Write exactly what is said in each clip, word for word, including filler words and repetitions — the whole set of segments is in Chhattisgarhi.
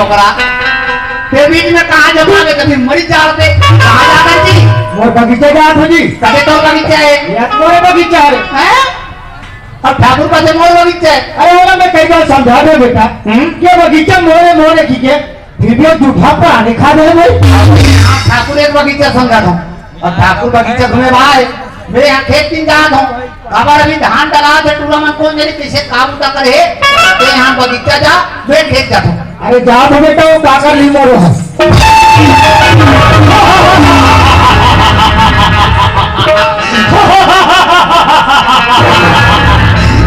ओकरा। ते बीच में कहाँ जमा के कभी मरी जात हे? कहाँ जात हे जी? मोर बगीचा जात हों जी। कते तोर बगीचा हे? ये मोरे बगीचा हे। हैं? अब ठाकुर कथे मोर बगीचा हे। अरे, ओला मैं कई बार समझा देंव बेटा, हम्म? कि बगीचा मोरे, मोरे कहिके, फिर भी वो जूठा प्राणी खा दे भाई। हाँ, ठाकुर एक बगीचा समझा था। अब ठाकुर बगीचा घूमे भाई, मैं यहाँ खेत दिन जात हों। काबर अभी धान डलात हे, टूरा मन कोन जनी कइसे का बूता करे हे, ते यहाँ बगीचा जा, मैं खेत जात हों। अरे जात हों बेटा, वो काकर ली मोरो हे।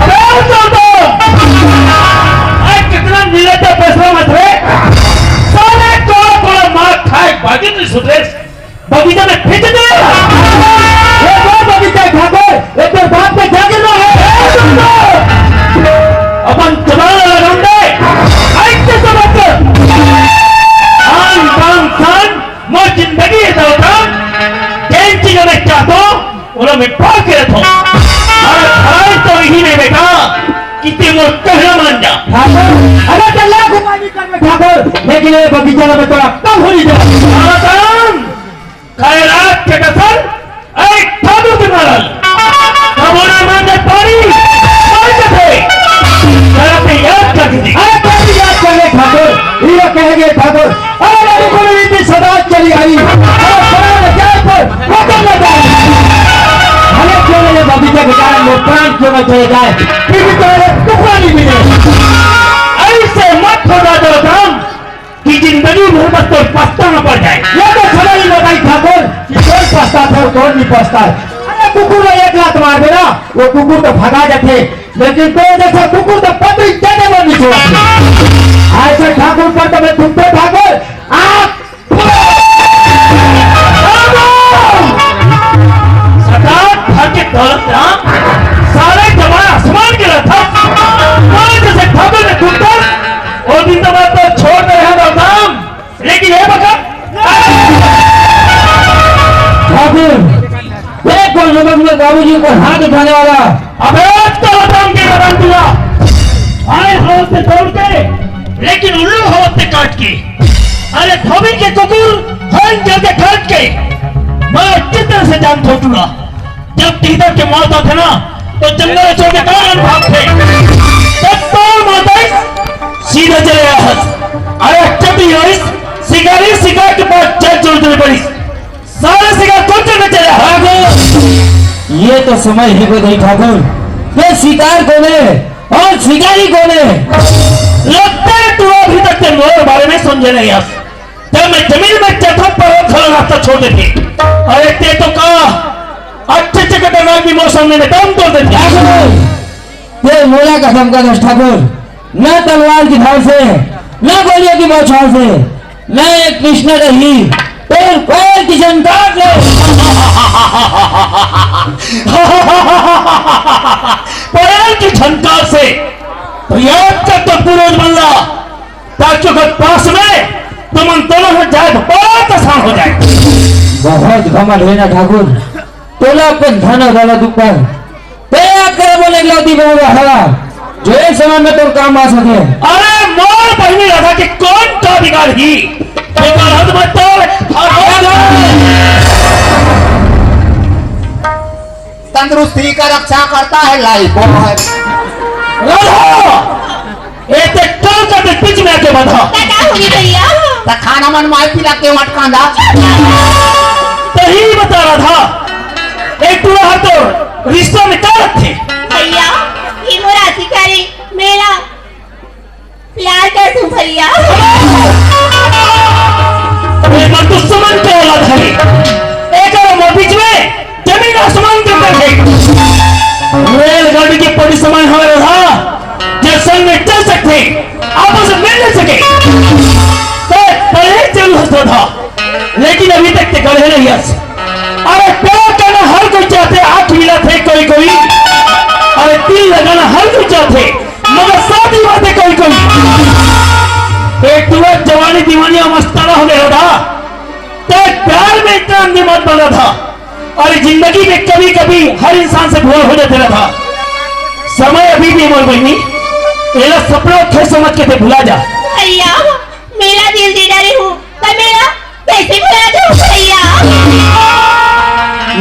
अबे उठ जाओ तो। अरे कितना निर्लज्ज फैसला मत रे। साले कोड़ा कोड़ा मार खाए, बाजी नहीं सुधरे। बगीचा में फेंक दे। ये वो बगीचा हे ठाकुर, ये तेरे बाप के जागीर नो हे। अपन जबान लगाम दे। ऐसे समझ कर। आन बान शान, मोर जिंदगी हे दौलतान। जेन चीज मैं चाहत हों, ओला मैं पा के रखत हों। अउ आज तो यही नहीं बेटा, कि ते मोर कहना मान जा। ठाकुर, अरे चल ला घुमा नहीं कर मैं ठाकुर, लेकिन ये बगीचा में तोरा कब हो नहीं जा। दौलतान, खैरात के दसन, ऐ ठाकुर के मारल। कबो ना मांगे पानी, पानी के थे। जरा से याद कर दीजिए। अरे, कभी याद कर ले, ठाकुर। ये कहेंगे, ठाकुर। अरे, मेरे को भी इतनी सदा चली आई। अरे, सदा में जाए पर, वतन न जाए। भले क्यों ना ये बगीचा के कारण मोर प्राण क्यों ना चले जाए, फिर भी तुम्हारे टुकड़ा नहीं मिले। ऐसे मत हो जा दो राम। कि जिंदगी भर बस तोर पछताना पड़ जाए। ये तो समझ में आई ठाकुर कि कौन पछताथे अउ कौन नहीं पछताथे। अरे कुकुर ला एक लात मार देना, वो कुकुर तो भगा जाथे, लेकिन तोर जैसा कुकुर तो पतरी चटे बर नहीं छोड़थे। ऐसे ठाकुर पर तो मैं थूकथों ठाकुर, आप सरकार भर के दौलत राम, साले जवान आसमान के रथा, कौन जैसे ठाकुर ने थूकथों, वो दिन तो मैं तो छोड़ दे रहा था राम। लेकिन हे बका ठाकुर, ये कौन है मतलब बाबूजी ऊपर हाथ उठाने वाला? अबे तो बताऊं के बताऊं तुला। आए हाथ से तोड़ के, लेकिन उल्लू हाथ से काट के। अरे धोबी के कुकुर, हन जल के काट के। मैं अच्छी तरह से जानथों तुला। जब टीचर के मौत होथे ना, तो जंगल छोड़ के कहाँ भागथे? तब तो माता सीधा चले आया हस। अरे चटी होइस, शिकारी शिकार के पास चल चल चल पड़ी। सारे शिकार कौन करने चले आया? ठाकुर, ये तो समय ही बदली ठाकुर। ये शिकार कौन है और शिकारी कौन है? लगता है तू अभी तक के मोर बारे में समझे नहीं हस। जब मैं जमीन में चढ़ता पर वो खड़ा रास्ता छोड़ देती। अरे ते तो का अच्छे अच्छे खतरनाक भी मौसम में दम तोड़ देती। ये मोला का धमका दस ठाकुर, न तलवार की धार से, न गोलियों की बौछार से, न एक कृष्ण रही, तेरे पैर की झंकार से। पैर की झंकार से। तो याद कर तो पूर्वज बल्ला, ताकि ओकर पास में तुमन दोनों ह जाए बहुत आसान हो जाए। बहुत घमंड है ना ठाकुर, तोला अपन धन और दौलत ऊपर ते याद करे बोले लौटी बोल रहा, जो एक समय में तोर काम आ सके। अरे मोर बहिनी राधा के कौन का बिगाड़ ही? बेकार हद मत तोड़। तंदुरुस्ती का रक्षा करता है लाइफ बॉय। राधा, ए ते कल का दिन बीच में आके बंधा। का, का होगे भैया? त खाना मन माई पिला के मटकांदा। तही बता राधा, ए टूरा हर तो रिश्ता में का रखथे? भैया, ये मोर अधिकारी मेरा प्यार कर तू भैया। अरे मन दुश्मन के औलाद है। एकर मोर बीच में जमीन आसमान के अंतर है। रेलगाड़ी के पटरी समान हवे राधा, जे संग में चल सकथे, आपस में मिल नहीं सके। ते पहले जरूर हंसता था, लेकिन अभी तक ते गढ़े नहीं हंस। अरे प्यार करना हर कोई चाहते, आंख मिलाते कोई कोई, अरे दिल लगाना हर कोई चाहते, मगर शादी बातें कोई कोई। एक टूरा जवानी दीवानी और मस्ताना हो गया था। ते प्यार में इतना अंधी मत बना था। और जिंदगी में कभी कभी हर इंसान से भूल हो जाते रहा। समय अभी भी मोर बहिनी, एला सपना थे समझ के ते भुला जा। भैया, मेरा दिल दे डारे हूँ, पर मेरा कैसे भुला जाऊँ भैया?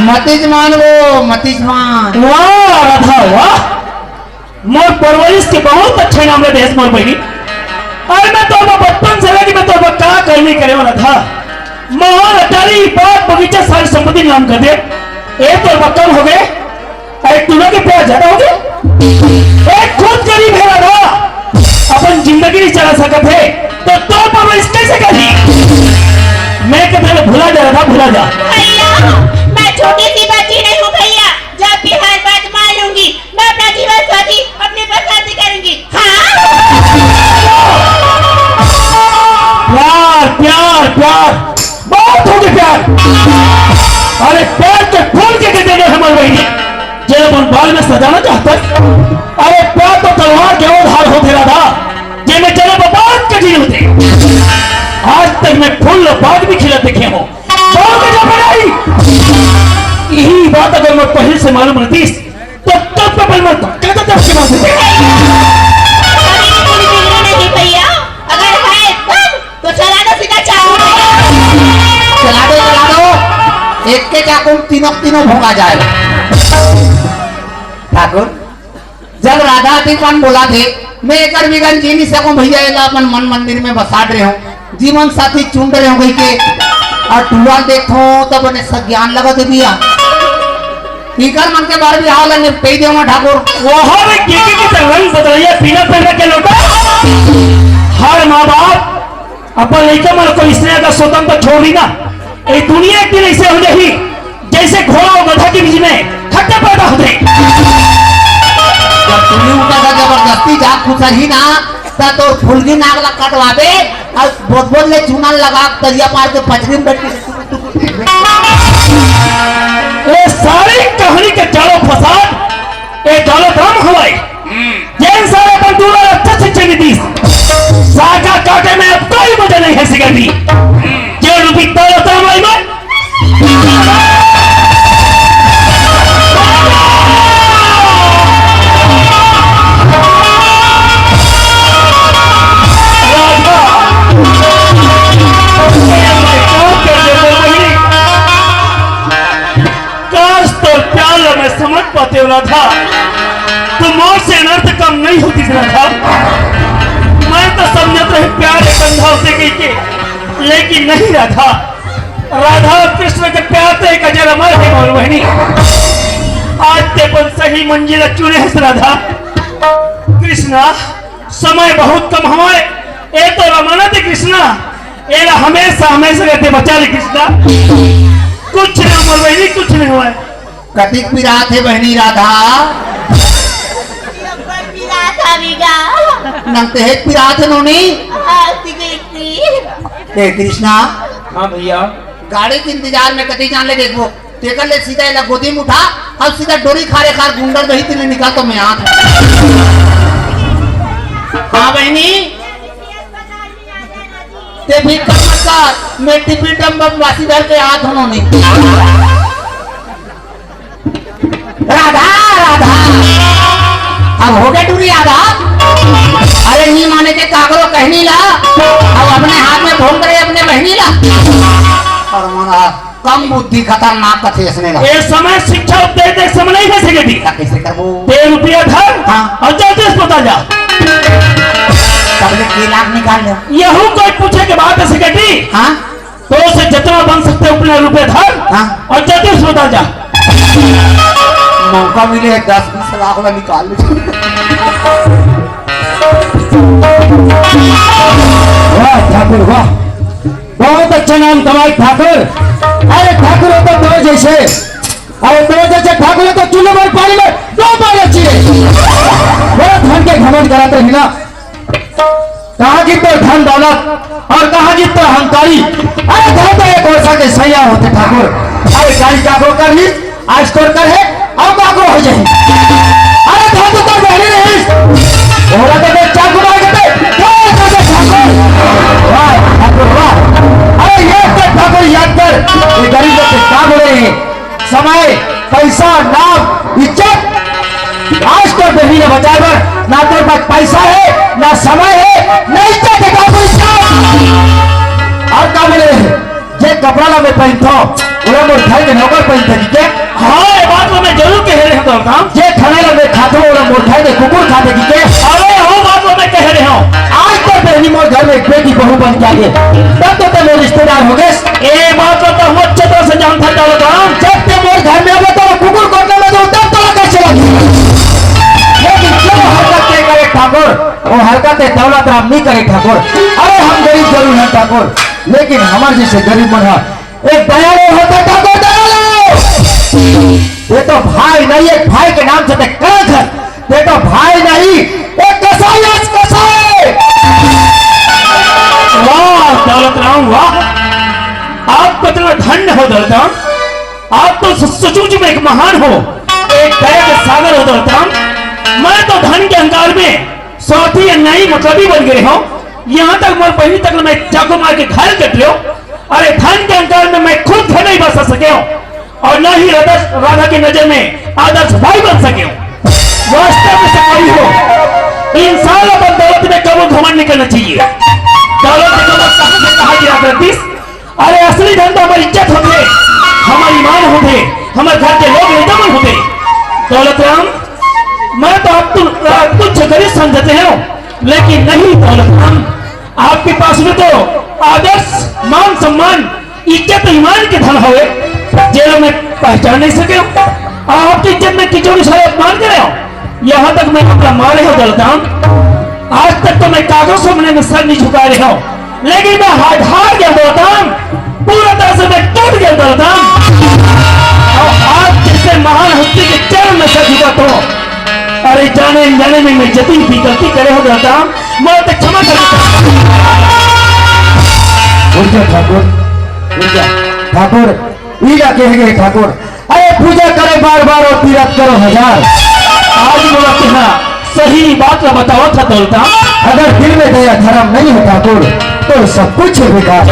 मतिज मान वो, मतिज मान। वाह राधा वाह, मोर परवरिश के बहुत अच्छा नाम ला देस मोर बहिनी। अरे मैं तो बचपन से लगी, मैं तो का करनी करे वाला था। महल अटारी, बाग बगीचा, सारी संपत्ति नाम कर दे। ए तो बक्कम हो गए। अरे टूना के प्यार ज्यादा हो गया। ए खुद गरीब है राधा, अपन जिंदगी नहीं चला सकत है, तो तोर परवरिश कैसे करही? मैं कहता भुला जा राधा, भुला जा। भैया, मैं छोटी सी बच्ची नहीं हूँ भैया, जब भी हार बात मान लूंगी। मैं अपना जीवन साथी अपनी पसंद से करूंगी। हाँ। प्यार, प्यार, प्यार, बहुत हो गया प्यार। अरे प्यार के फूल के कहते हैं हमारे बहिनी, जे अपन बाल में सजाना चाहता है। अरे प्यार तो तलवार के और धार होते राधा, जे में चले बर्बाद के दिन होते। आज तक मैं फूल और बाग भी खिला देखे हूँ। बहुत गजब बनाई। यही बात अगर मैं पहले से मालूम रहती, तो तब पे बल मत, कहता था उसके बाद से। अरे, कोई बिगड़ा नहीं भैया, अगर है तब तो चला दो सीधा चाकू। चला दो, चला दो। एक के चाकू में तीनों, तीनों भोंगा जाए। ठाकुर, जब राधा अतिपन बोला थे, मैं एकर बिगन जी नहीं सकूं भैया, एला अपन मन मंदिर में बसा रहे हो, जीवन साथी चुन रहे हो कही के, और टूरा देखो तब बने सज्ञान लगा दे दिया। इकर मन के बार भी हाल निपटाई देवा ठाकुर। वहाँ में के के के रंग बदलैया, पीला पहन के लौटा। हर माँ बाप अपन लइका मन को इसने अगर स्वतंत्र छोड़ दी ना, ये दुनिया एक दिन ऐसे हो जाही, जैसे घोड़ा और गधा के बीच में खट्टे पैदा होते। जब दुनिया उनका का जबरदस्ती जात खुसरही ना, त तो फुलगी नाक ला कटवाबे, और बोतबोत ले चूना लगा, दरिया पार के पचरी में बैठ के ये सारी कहानी के जालो फसाद, ये जालो काम हवाई। जेन सारे पर दूर अच्छा शिक्षा नहीं दी। साका काटे में अब कोई मजा नहीं है सिगरेट। जे रूपी तालो तालो आई में। काश तोर प्यार ला मैं समझ पाते वाला था, तो मोर से अनर्थ कम नहीं होती राधा। मैं तो समझत रहे प्यार एक अंधा होते कही के, लेकिन नहीं राधा। राधा और कृष्ण के प्यार तो एक अजर अमर है मोर बहिनी। आज ते अपन सही मंजिल चुने हस राधा। कृष्णा, समय बहुत कम हवय। ए तो अमानत हे कृष्णा, एला हमेशा, हमेशा करके बचा ले कृष्णा। कुछ नहीं मोर बहिनी, कुछ नहीं हुआ है। कतिक पिरात हे बहिनी राधा? कोई पिरात हवे गा। नंग ते एक पिरात हे नोनी। हाँ, सिगरेट पी। ए कृष्णा। हाँ भैया। गाड़ी के इंतजार में कति जान ले देखबो। तेकर ले सीधा एला गोदी में उठा, अब सीधा डोरी खारे खार गुंडर दही तिले निकाल तो मैं आत हूँ। हाँ बहिनी, ते भी कम मत कर, मैं टिफिन डब्बा में वासी भर के आत हूँ नहीं। राधा, राधा, अब हो गए टूरी राधा। अरे नी माने के काकरो कहनी ला, अब अपने हाथ में भोंग करे अपने बहनी ला। और मना कम बुद्धि खतरनाक कथे इसने ला। ए समय शिक्षा उपदेश दे समय नहीं है सिगरेटी। का कैसे करबो? दे रुपया धर हाँ। और जल्दी अस्पताल जा। तब ले के लाख निकाल ले। यहू कोई पूछे के बात है सिगरेटी? हाँ। तो से जितना बन सकते उतना रुपया धर हाँ। और जल्दी अस्पताल जा। मौका मिले है दस बीस लाख ला निकाल ले। वाह ठाकुर वाह। बहुत अच्छा नाम कमाई ठाकुर। अरे ठाकुर होता तो जैसे, अरे तो जैसे ठाकुर होता चूल्हे में पानी में दो बार अच्छी है। बड़ा धन के घमंड कराते रही ना। कहाँ की तो धन दौलत और कहाँ की तो अहंकारी। अरे धन तो एक वर्षा के सैया होते ठाकुर। अरे गाड़ी का को कर ली। आज तोर कर है, अब बागो हो जाए। अरे धन तो तोर बहनी रही। ओरा तो मैं चाकू मार के दे। वाह, ठाकुर, वाह, ठाकुर, वाह। अरे याद कर ठाकुर, याद कर। ये गरीब लोग के काम हो रहे हैं। समय, पैसा, नाम, इज्जत। आज तोर बहनी ने बचाए बर ना तोर पास पैसा हे, ना समय हे, ना इज्जत हे, का बोले? और का बोले? जे कपड़ा ला मैं पहनथों, ओला मोर घर के नौकर पहनथे कि के? हाँ, ये बात तो मैं जरूर कह रहे हूँ, दौलतराम। जे खाना ला मैं खाथों, ओला मोर घर के कुकुर खाथे कि के? अरे, वो बात तो मैं कह रहे हूँ। आज तो पहली मोर घर में एक बेटी बहू बन के आगे, तब तो ते मोर रिश्तेदार हो गए। ए बात तो तहूँ अच्छे तरह से जानथस, दौलतराम। जब ते मोर घर में आबे तो कुकुर कोटना में तो तब तो कैसे लगी? लेकिन जो हरकत ते करे ठाकुर, वो हरकत ते दौलतराम नहीं करे ठाकुर। अरे हम गरीब जरूर हैं ठाकुर, लेकिन हमारे जैसे गरीब मन हा एक दयालु होता ठाकुर, दयालु। ये तो भाई नहीं, एक भाई के नाम से ते कलंक है। ते तो भाई नहीं, एक कसाई है, कसाई। वाह दौलतराम, वाह। आप कितना धन्य हो दौलतराम। आप तो स-, सचमुच में एक महान हो, एक दया के सागर हो दौलतराम। मैं तो धन के अहंकार में स्वार्थी, अन्यायी, मतलबी बन गए हूँ। यहाँ तक मोर बहिनी तक मैं चाकू मार के घायल कर दियो। अरे धन के अहंकार में मैं खुद घर नहीं बसा सके हूँ। और ना ही राधा, राधा की नजर में आदर्श भाई बन सके हो। वास्तव में संगवारी हो, इंसान अपन दौलत में कबो घमंड नहीं करना चाहिए। दौलत में कबो कहाँ से कहाँ गिरा करतीस। अरे असली धन तो हमारी इज्जत होते, हमारी ईमान होते, हमारे घर के लोग रिजमन होते। दौलतराम, मैं तो आप तुम तुच्छ गरीब समझते हो, लेकिन नहीं दौलतराम, आपके पास में तो आदर्श, मान सम्मान, इज्जत ईमान के धन हवे, जेला मैं पहचान नहीं सके हूँ। और आपकी इज्जत में किचोड़ी सारे अपमान करे हो। यहाँ तक मैं आपका मारे हो दौलतराम, आज तक तो मैं कागजों सामने में सर नहीं झुका रहे हूँ, लेकिन मैं हार, हार गया दौलतराम, पूरा तरह से मैं टूट गया दौलतराम। और आज जैसे महान हस्ती के चरण में सर झुका तो, अरे जाने अनजाने में मैं जतिन भी गलती करे हो दौलतराम, मैं तो क्षमा कर। उठ जा ठाकुर, उठ जा ठाकुर, ई ला कहे गए ठाकुर। अरे पूजा करो बार बार और तीरथ करो हजार। आज बोला कि हाँ, सही बात ला बतावा था दौलतराम। अगर दिल में दया धर्म नहीं है ठाकुर, तो सब कुछ है बेकार।